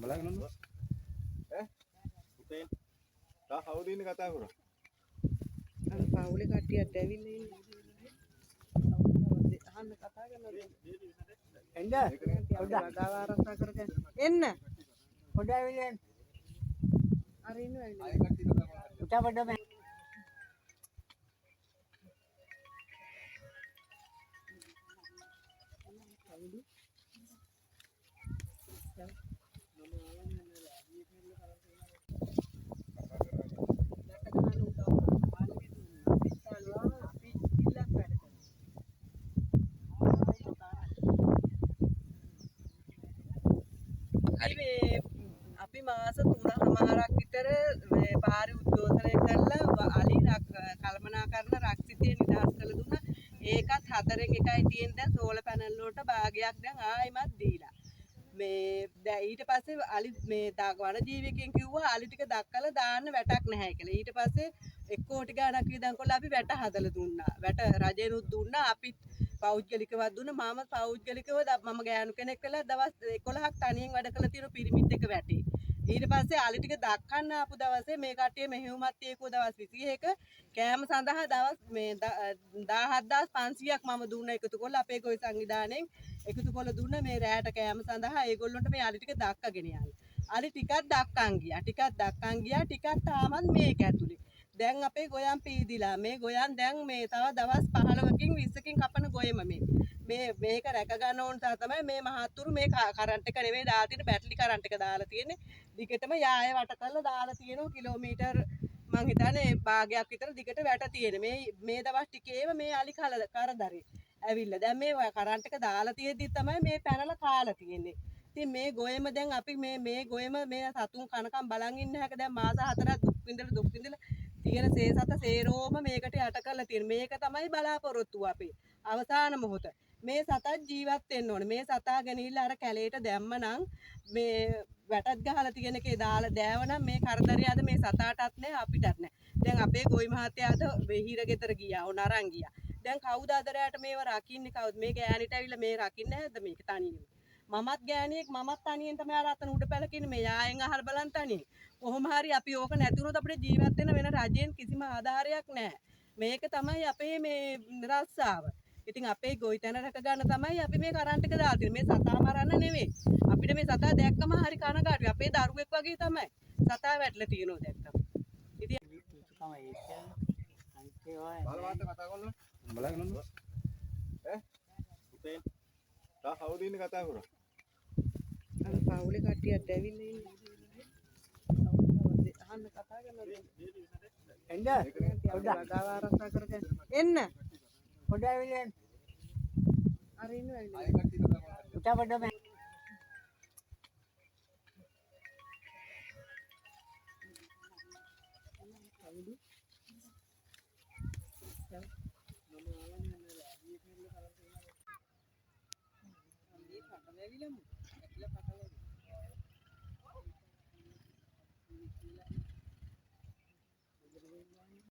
බලන්න ඈ පුතේ තා කවුද ඉන්නේ කතා කරා අර පවුලේ කට්ටියත් ඇවිල්ලා ඉන්නේ අහන්න කතා කරනවා එන්න පොඩ්ඩක් ගාව ආරක්ෂා කරගන්න එන්න පොඩ්ඩක් ඇවිල්ලා එන්න අර ඉන්නවා ඇවිල්ලා ආයෙ කට්ටිය කතා කරනවා පුතා පොඩ්ඩක් මේ අපි මාස 3.5ක් විතර මේ පාරේ උද්ඝෝෂණය කරලා අලි කළමනාකරන රක්ෂිතය නිදහස් කළ දුන්නා. ඒකත් 4න් 1යි තියෙන දැන් සෝලර් පැනල් වලට භාගයක් දැන් ආයිමත් දීලා. මේ දැන් ඊට පස්සේ අලි මේ වනජීවිකයන් කිව්වා අලි ටික දක්කලා දාන්න වැටක් නැහැ කියලා. ඊට පස්සේ 1 කෝටි ගාණක් වියදම් කරලා අපි වැට හදලා දුන්නා. වැට රජෙනුත් දුන්නා, අපිත් පෞද්ගලිකවත් දුන්නා. මම පෞද්ගලිකව මම ගෑනු කෙනෙක් වෙලා දවස් 11ක් තනියෙන් වැඩ කළා තියෙන පිරිමිත් එක වැටේ. ඊට පස්සේ අලි ටික දක්කන්න ආපු දවසේ මේ කට්ටිය මෙහෙයුමත් තියකෝ දවස් 21 කෑම සඳහා දවස් මේ 17500ක් මම දුන්න එකතු කරලා අපේ ගොවි සංවිධානයෙන් එකතු කරලා දුන්න මේ රැයට කෑම සඳහා ඒගොල්ලන්ට මේ අලි ටික දක්කගෙන යන්න. අලි ටිකක් දක්කන් ගියා. ටිකක් දක්කන් ගියා. ටිකක් තාමත් මේක ඇතුලේ. දැන් අපේ ගොයන් පීදිලා මේ ගොයන් දැන් මේ තව දවස් 15කින් 20කින් කපන ගොයම මේ මේ මේක රැක ගන්න ඕන තමයි මේ මහත්තුරු මේ කරන්ට් එක නෙමෙයි දාලා තියෙන බැටරි කරන්ට් එක දාලා තියෙන්නේ. දිගටම යාය වට කරලා දාලා තියෙනවා කිලෝමීටර් මං හිතන්නේ භාගයක් විතර දිගට වැට තියෙන. මේ මේ දවස් ටිකේම මේ අලි කරදරේ ඇවිල්ලා. දැන් මේ කරන්ට් එක දාලා තියෙද්දි තමයි මේ පැනලා කාලා තියෙන්නේ. ඉතින් මේ ගොයම දැන් අපි මේ මේ ගොයම මේ සතුන් කනකම් බලන් ඉන්න හැක දැන් මාස 4ක් දුක් විඳලා දුක් විඳලා තියෙන සේසත සේරෝම මේකට යට කරලා තියෙන. මේක තමයි බලාපොරොත්තුව අපේ අවසාන මොහොත. මේ සතත් ජීවත් වෙන්න ඕනේ. මේ සතා ගෙනහිල්ලා අර කැලේට දැම්ම නම් මේ වැටත් ගහලා තියෙන එකේ දාලා දෑව නම් මේ කරදරය අද මේ සතාටත් නෑ අපිටත් නෑ. දැන් අපේ ගොවි මහත්තයා අද හිර ගෙදර ගියා. ඔන්න අරන් ගියා. දැන් කවුද අද රැයට මේව රකින්නේ කවුද? මේ ගෑණිට ඇවිල්ලා මේ රකින්නේ නැද්ද මේක තනියම? මමත් ගෑණියෙක් මමත් තනියෙන් තමයි අර අතන උඩ පැලකින්නේ මේ යායෙන් අහලා බලන් තනියෙන්. කොහොම හරි අපි ඕක නැති වුණොත් අපිට ජීවත් වෙන්න වෙන රජයෙන් කිසිම ආධාරයක් නැහැ. මේක තමයි අපේ මේ රස්සාව. ඉතින් අපේ ගොවිතැන රැක ගන්න තමයි අපි මේ කරන්ට් එක දාලා තියෙන්නේ. මේ සතා මරන්න නෙමෙයි. අපිට මේ සතා දැක්කම හරි කනගාටුයි. අපේ දරුවෙක් වගේ තමයි සතා වැටලා තියෙනවා දැක්කම. ඉතින් බලවත් කතා කරනවා බලන්න ඈ පුතේ තා කවුද ඉන්නේ කතා කරා අර පවුලේ කට්ටියත් ඇවිල්ලා ඉන්නේ අහන්න කතා කරනවා එන්න පොඩ්ඩක් ගාව ආරක්ෂා කරගන්න එන්න පොඩ්ඩක් ඇවිල්ලා එන්න අර ඉන්නවා ඇවිල්ලා ආයෙ කට්ටිය කතා කරනවා පුතා පොඩ්ඩක් මේ